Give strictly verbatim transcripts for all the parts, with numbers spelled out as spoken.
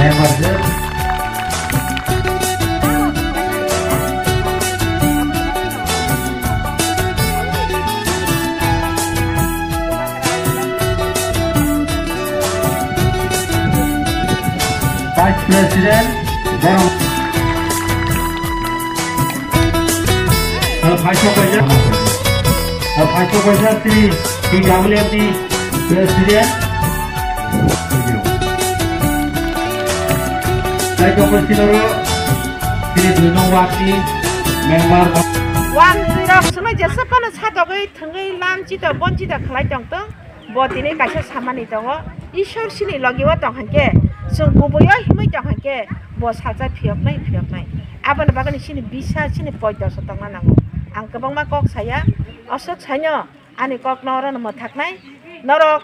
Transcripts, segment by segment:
Member je. Vice President, Borok. Vice President, Vice President, Sri P W F ni President. Tei tongkol sinoro chini dui nong ward ni member. Wang rok swnwi jesa phano satogwi thwngwi lam chita bon chita khlai tongtong. Bo tini kaisa samani tongo. Ishwar sini logi o tong hankhe, chwng kubui o himwi tong hankhe, bo salsa phiyoknai phiyoknai. Aboni bagwi sini bisa sini poito se tongna nango. Ang kwbangma kok saya, oswk saino ani kok no oro no mwthaknai. Norok.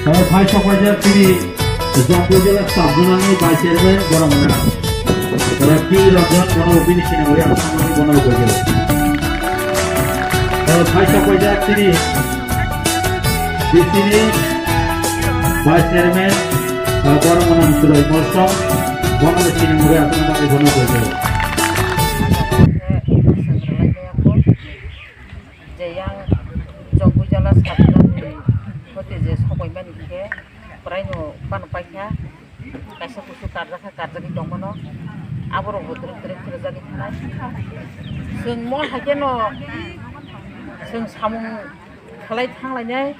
Tei phai sokpaijak chini Jampui jela Sabjunani Vice Chairman Boromona. Tei P Rajan bono bini sinamuri ang samani bono bojo. Tei phai sokpaijak chini B C ni Vice Chairman, eh, Boromona Surai Mosong bono sinamuri ang samani bono bojo. Je yang Jongguijala Sabjunani hote je sokoimani khe, praino bano paikha, kaisa kusu karjakha, karjagwi tongmano, aborok bo twrwk twrwk phwrwjagwi thanai. Chwng mol haikhe no chwng samung khlai thanglainai.